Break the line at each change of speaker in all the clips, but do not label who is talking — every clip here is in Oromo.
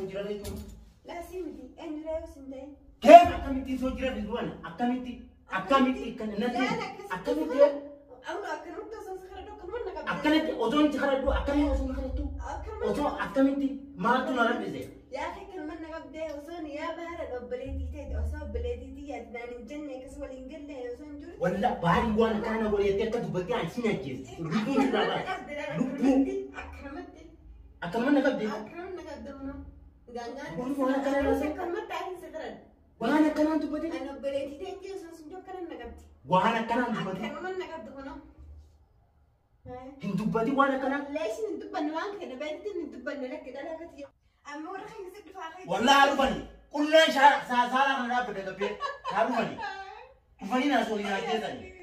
hojii rafee jechuudha.
Laasii miti eenyu raayuu sin ta'e.
Keef akkamittiin si hojii rafee duwwan akkamitti akkamitti kan natti akkamitti
Amma akkanumatti osoo si kadhadhu akkanuma na qabde.
Akkanatti osoo inni kadhadhu akkamitti osoo na kadhattu osoo akkamitti maaltu na raffise?
Yaa fi akkanuma na qabde osoo yaa baara obboleettii ta'e osoo obboleettii yaadnaan hin jenne akkas waliin galle osoo hin jiru.
Walla baadii waan akkana na godheetti akka dubbattee ani sin ajjeese. Lubbuun sirraa baate. Lubbuu.
Akkanumatti.
Akkanuma na qabde.
Akkanuma na qabde ammoo. Gaangaan.
Waan akkana na
Akkanumatti ani si kadhadhu.
Waan akkanaan dubbate.
Ani obboleettii ta'e osoo hin jiru akkanuma na qabde.
Waan akkanaan dubbate.
Akkanuma na qabde kunoo.
Hin dubbati waan akkanaa.
Leeshin hin dubbanne waan kana beekti hin dubbanne lakki dhala akkati. Amma warra kan keessatti dhufaa kan.
Wallaa dhufani. Qullaan saalaa kana dhaabbate gabbee. Haa dhufani. Dhufanii naa soolii naa ajjeesani.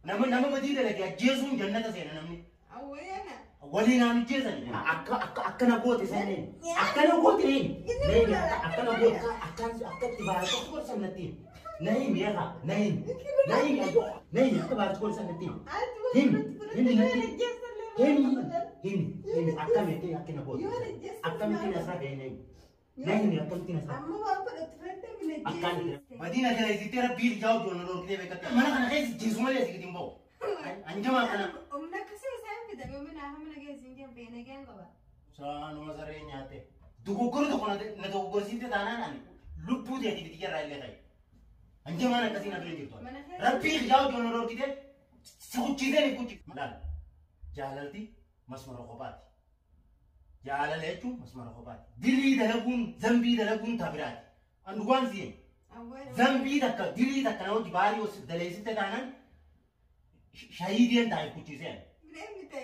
Nama nama badii dalage ajjeesuun jannata seena namni.
Awwayyana.
Waliin naan ajjeesani. Akka akka akkana goote sanneen. Akkana goote neen. Neen akkana goote akkaan akkatti baay'ee tokko gorsan natti. Nahi meeqa nahi nahi nahi akka baay'ee gorsan natti. Himi himi natti. Himi himi himi akkamitti akkana goote. Akkamitti na saree neen. Nahi akkamitti na saree.
Amma waan fudhattu fudhattee mina
Akkaan Madiina kana isitti rabbii ijaa hojii na dhorkitee beekatte. Mana kana keessa jeesu malee si gadi hin ba'u. Anjamaa kana.
Humna akkasii isaan fidan humna hamma keessa hin jabbe nagaan qaba.
Saanuma saree nyaatte. Dogoggora tokko na dogoggorsiifte taanaan ani lubbuu teetii fi xiyyarraa illee ta'e. Anjamaan akkasii na bira jirtu. Rabbii ijaa hojii na dhorkitee si kuchiisee ni kuchi. Laal jaalalti masmara kophaati. Jaalala jechuun masmara kophaati. Dilii dalaguun zambii dalaguun tabiraati. An dhugaan si'e. Zambii takka dilii takka na hojii baarii daleessite taanaan shahiidiyaan taa'e kuchiisee.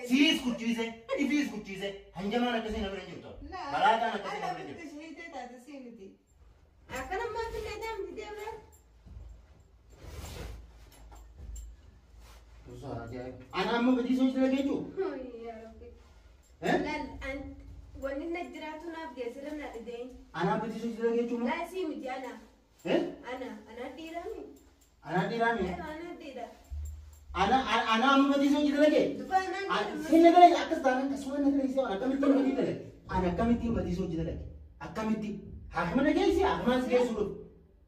Siis kuchiisee ifiis kuchiisee hanjamaan akkasii na bira hin jirtu. Balaataan akkasii na bira hin jirtu.
Akkana maal illee deemti deemee.
Ana amma badii sochii dalagee jechuun.
Laal wanni na jiraatu naaf geessira na dhidee.
Anaa badii sochii dalagee jechuun.
Laasii miti ana. Ana ana dhiiraami.
Anaa dhiiraami.
Ana dhiira.
Ana ana amma badii sochii dalagee.
Duba anaan.
Sinna dalagee akkas taanaan akkasuma na dalagee ana akkamittiin badii dalagee. Ana akkamittiin badii sochii dalagee. Akkamitti haakima na geessi haakimaan si geessu dhufu.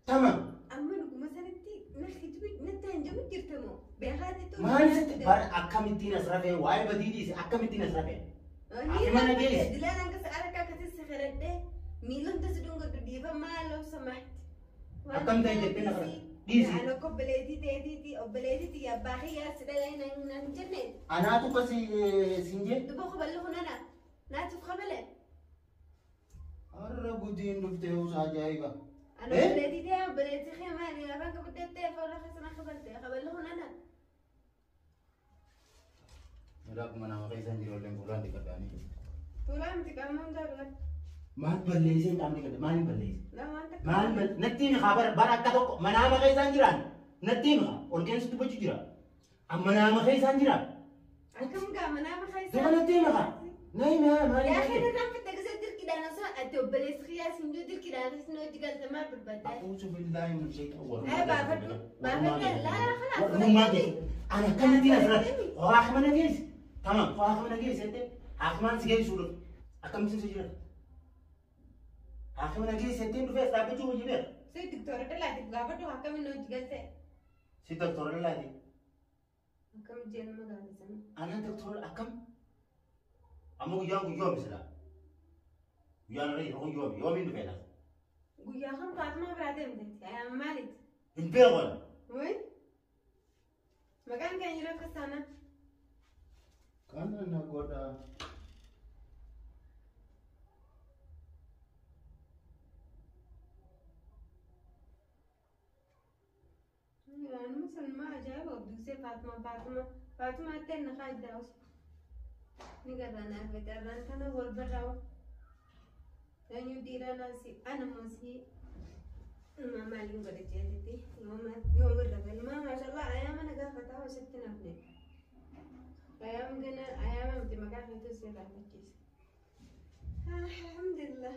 Tamam.
Amma dhuguma sanatti na hijibi natti hanjamu jirtamoo beekaatti tolu.
Maal sitti bara akkamittiin as rafee waa'ee badii dhiise akkamittiin as rafee. Haakima na geessi.
Dilaan akkas harka akkasii si kadhadhee miilota si dhungatu dhiifa maaloo samaatti.
Akkam ta'e jettee na kadhatte. Dhiisi.
Ani akka obboleettii ta'eetiiti obboleettii abbaa kiyyaa si dhalaa naan jenne.
Anaatu akkas siin jee.
Duba kaballi kun ana naatuuf kabale.
Har'a gudiin dhuftee usaa ajaa'iba.
Ani obboleettii ta'e obboleettii kee maali afaan qabaddeettee fuula keessa na kabalte kaballi kun ana.
Akkuma nama keessa hin jiru illee fuulaan dhiqadhaanii.
Fuulaan miti qaama hundaa dhiqadhu.
Maal balleessee hin qaamni dhiqadhe maaliin balleesse? Maal natti himi haa bara bara akka tokko manaama keessa hin jiraan natti himi haa ol qeensi dubbachuu jira. Amma naama keessa hin jiraan.
Akkam gaa manaama keessa.
Duba natti himi haa. Na himi haa maaliin
Yaa kana kan fitte gisee dirqiidhaan osoo ati obboleessi kiyyaa siin jiru dirqiidhaan isin hojii galte maal barbaaddaa?
A'uuzu billaahi min shaytaan warra.
Ee baafadhu baafadhu laa kanaaf.
Warrummaa keessa. Ana akkamittiin asirratti haakima na geessi. Tamam haakima na geessi jettee haakimaan si geessuu dhufe. Akkamittiin si jira? Haakima na geessi jettee dhufee as dhaabbachuu hojii beeka.
Si doktora Dalaatiif gaafadhu akkamiin hojii galte?
Si doktora Dalaati.
Akkam jennu magaalaa sana.
Ana doktora akkam? Amma guyyaan guyyoomi silaa. Guyyaan irra yeroo guyyoomi yoomiin dhufee laata?
Guyyaa kan Faatumaa biraa deemte maaliiti?
Hin beeku ani.
Wayi maqaan keenya yeroo akkas taana.
Kana na godha.
Waanuma sanuma ajaa'iba obduusee Faatumaa Faatumaa Faatumaa ittiin na kaajdaa osu. Ni garraa naaf fedhe arraan tana wal barraa'u. Eenyu dhiiraa naasi ana moosii maaliin godhe jeetetti yoom irra galmaa maashaallah ayaama na gaafataa hojjetti nafne. Ayaama gana ayaama miti maqaa keetu si irraanfachiisa. Alhamdulillah.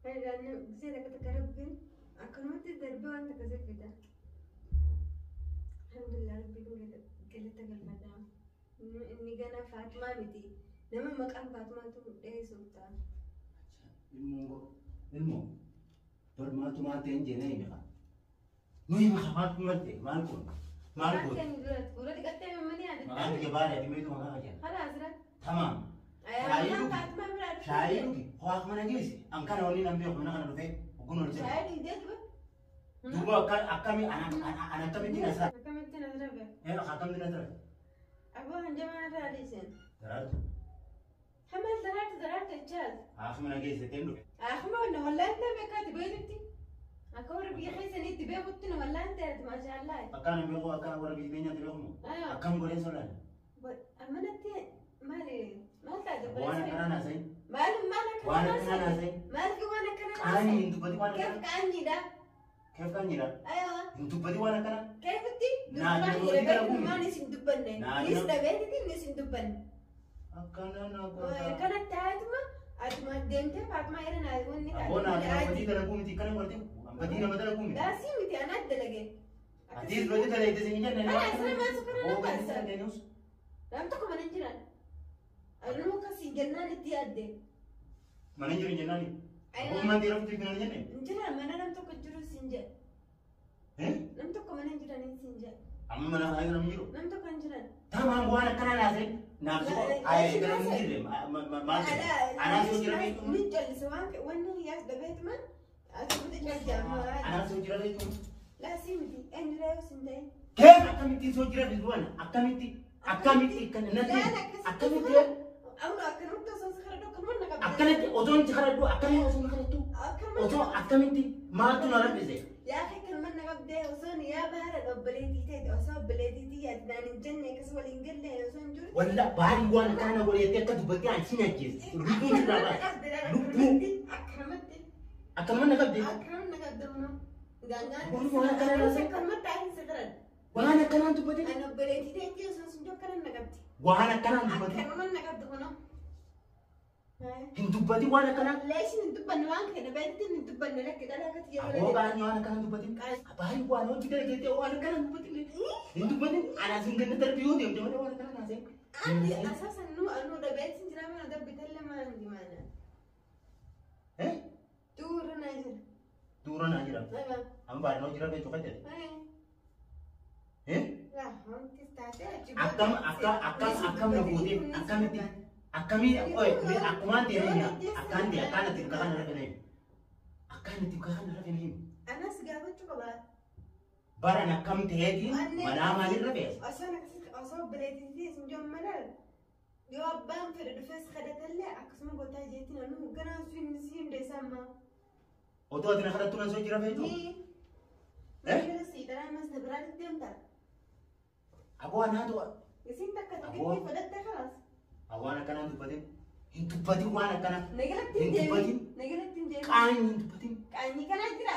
Gisee takka takka rabbiin akkanumatti darbee waan takka si fida. Alhamdulillah rabbiin galata galfadhaa. Inni gana Faatumaa miti. Nama maqaan Faatumaatu dheessuuf ta'a.
Ilmoo bar maaltu maal ta'e hin jenne himi haa. Nuyi maaltu maal ta'e maal kun maal
Maal
kun
ta'e duratti fuula dhiqattee mamanii
maqaan
yaadatta.
kiyya baala adimeetu maqaa qajeela.
Kalaas ra.
Tamaam. Shaayii dhugi.
Faatuma biraa dhufte.
Shaayii dhugi. Ho'aaf mana geessi. An kana wanni nan beeku mana kana dhufee ogguun ol jira.
Shaayii dhugdee duba.
Duuba akkami an akkamittiin as rafe?
Akkamittiin as rafe?
Akkamittiin as rafe?
Aboo hanjamaa irraa dhiisan.
Daraartu.
Hamal daraartu daraartu jechaas.
Haaf mana geesse ta'een dhufe.
Akkuma wanna wallaan ta'e beekaati beektutti. Akka warra biyya keessaniitti beekutti na wallaan ta'e maashaallah.
Akkaan hin beeku akka warra biyya keenyaatti beekumu. Akkam godheen solaan.
Amanatti maali maal taate
Waan akkanaa naasayin.
Maal maal
Waan
akkanaa
akkanaa
naasayin?
naasayin.
Maal waan akkanaa
Qaanii
naasayin?
hin dubbati waan
Keef
akkanaa.
qaanyiidha.
Keef qaanyiidha.
Aywa.
Hin dubbati waan akkanaa.
Keefitti
Naa
duraan
jedhu
hiriirri
dalaguun.
maan isin dubbanne.
Naa
Nis
jedhu.
dhabeetiti nis hin dubbanne.
Akkana na godha.
Kanatti haatuma atuma deemtee Faatumaa irra naa wanni
Aboo naa
taate.
badii dalaguu miti kana godhate badii nama dalaguu miti.
Daasii miti anaat dalage.
Atiis badii dalagte sin jenne.
Ana asirra maal sukkaara
Aboo
na
badii
taasisa?
dalageenus.
Nam tokko mana hin jiran. Anuu akkasii jennaan itti yaadde.
Mana hin jiru jennaani.
Aywa.
Aboo mana dhiira fitii mana jenne.
Hin jiran mana nam tokko jiru siin jedhe. Nam tokko mana hin jiran siin jedhe.
Amma mana kana namni jiru.
Nam tokko hin jiran.
Tamaan waan akkanaa naasee naaf si ayee gara hin jirre maal ta'e anaas yoo jira beektu
Ni callise waan wanni yaas dhabeetuma asumatti caljaama.
anaas yoo jira beektu
Laasii miti eenyudha yoo siin ta'e.
keef akkamittiin soo jira beektu waan akkamitti akkamitti kan natti akkamitti
Awwa akkanumatti osoo si kadhadhu akkanuma na qabda.
akkanatti otoo hin kadhadhu akkamitti osoo hin kadhattu otoo akkamitti maaltu na raffise
Yaa akkanuma na qabdee osoo yaa baara obboleettii ta'e osoo obboleettii yaadnaan hin jenne akkas waliin galle osoo hin jiru.
walla baadii waan akkana godheetti akka dubbattee an sin ajjeese lubbuun irraa baase lubbuu
Akkanumatti
akkanuma na qabde
akkanuma na qabde humna. Gaangaan
Waan akkanaa naasee.
akkanumatti ahin si kadhadhu.
waan akkanaan dubbate
Ani obboleettii ta'e osoo hin jiru akkanuma na qabdi.
waan akkanaan dubbate
Akkanuma na qabdi kunoo.
hin dubbatin waan akkanaa
Leeshin hin dubbanne waan kana beekti hin dubbanne lakki dhala akkatti yeroo
Aboo qaanii waan akkanaa dubbatin. Baay'ee waan hojii dalageettee waan akkanaa dubbatin. Hin dubbatin anaas hin ganna darbii yoo deemte malee waan akkanaa naasee.
Ati asaasan nu anuu dhabeetti jira mana darbitallee maal himaana. Duura naa jira.
Duura naa jira. Amma baay'ee hojii rabee cufa jedhe. Akkam akka akkam akkam na gootee akkamitti akkamii qoye akkumaan ta'e hin akkaan ta'e akkaan ati kakan irra fedhe akkaan ati kakan irra fedhe
Anas gaafachuu qaba.
baran akkam ta'eeti manaa maalirra fe'as.
Osoo osoo obboleettii isin jiran mana yoo abbaan fedhe dhufees kadhatallee akkasuma gootaa jeetiin anuu ganaan sun si hunda isaa ammaa.
Otoo ati na kadhattu nan soo jira feetu.
Ni. Mana si dhala mas na biraa deemta.
Aboo anaatu
Isin takka tokkotti fudhatte kalaas.
waan akkanaa dubbatin hin dubbatin waan akkanaa
Nagalatti
hin
hin deemin.
dubbatin
Nagalatti hin deemin.
qaanii hin dubbatin.
Qaanyii kanaa jira.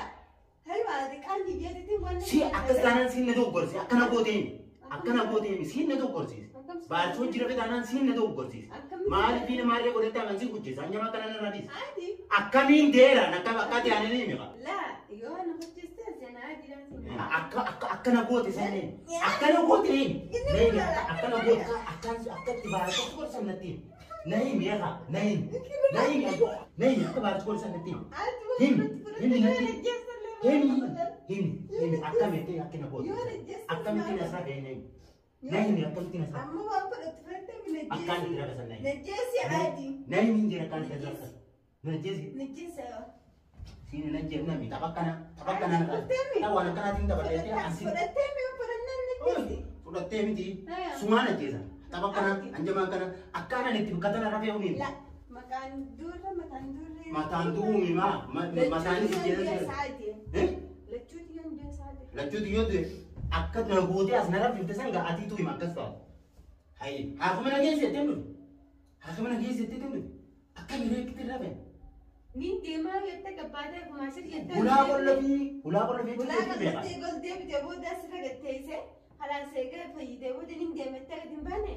Halwaati qaanyii jeetitiin waan
Si akkas taanaan siin na dogoggorsi akkana gooteemi akkana gooteemi siin na dogoggorsiise. Baarsoo jira taanaan siin na dogoggorsiise. Maaliif inni maalirra godhatte amansi guddisa anjama akkana narraa dhiisa.
Ati
Akkamiin deeraan akkam akka ta'an ni hima.
laa yoo na hojjeste seenaa jiraan siin.
Akka akka akkana goote sanii akkana goote ni akkana goote akkaan akkatti baarsoo gorsan natti na himi eegaa na himi na himi na himi akka baarsoo gorsan natti himi himi natti himi himi himi akkamitti akkana goote akkamitti na isaa ga'e na himi na himi akkamitti na isaa
Amma waan fudhattu fudhatte
akkaan itti rafasan na himi
Najjeessi ati.
na himi hin jira akkaan itti rafasan najjeesi
Najjeessi.
siin najjeefnami tapha akkana tapha akkana na waan akkanaatiin taphatee asii
Fudhattee mi fudhannaan najjeessi.
fudhattee miti sumaan ajjeesa tapha akkana anjamaa akkana akkaan itti katana rafee uumime
La maqaan duurra mataan duurra.
mataan duumi maa mataan si jeesa
Lachuuti yoon du'e saati.
lachuuti yoo du'e akka na gootee as na rafifte san atiitu hima akkas ta'a hayi haafuma na geesse jettee dhufe haafuma na geesse jettee dhufe akka mireekitti rafe
Nin deemaa jettee gabbaatee kumaashir jettee.
hulaa qolla fi hulaa qolla fi
Hulaa
jechuun beeka
qal'attee gol deebitee booda asirra gatteessee halaan seegaa fayyitee booda nin deemattee gadi hin baane.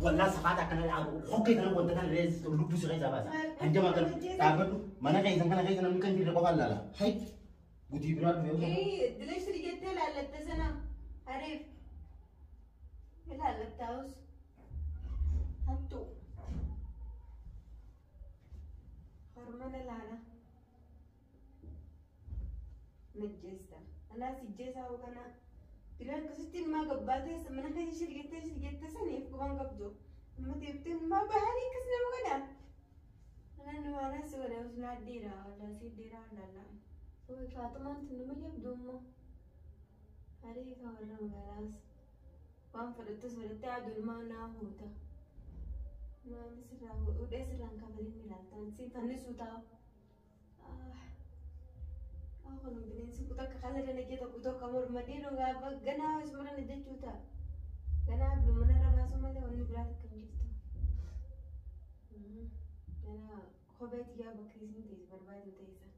Walaa safaata akkana hokkee kana wanta kana rees lubbuu si keessaa baasa. Hanjama kana dhaabbadhu mana keessan kana keessa namni kan jirre qofaan laala. Hai gutii biraa dhufe osoo.
Dilashri jettee laallatte sana ariif. Ilaallattaa'us. Hattu. Mana laala. Najjeesta. Anaa sijjeesaa hoo kana. Dura akkasitti ilmaa gabbaatee mana keessa shirgettee shirgettee saniif quban qabdu. Amma deebitee ilmaa bahanii akkas nama godha. Anaan nama anaa si godha usunaa dhiira walaa si dhiira walaa. Faatumaan tun nama jabduu immoo. Harii ka warra magaalaas. Waan fudhattus fudhattee aduun maa naa huuta. Maami sirraa hudhee sirraan kafalin ilaaltan si fannisuu taa'u. Kun bineensi kun takka kala dalagee tokko tokko morma dhiiroo gaafa ganaa isuma jechuu ta'a. Ganaa manarra baasuu malee wanni biraa takka hin jirtu. Ganaa kophee xiyyaa bakka isin teessu barbaadu teessa.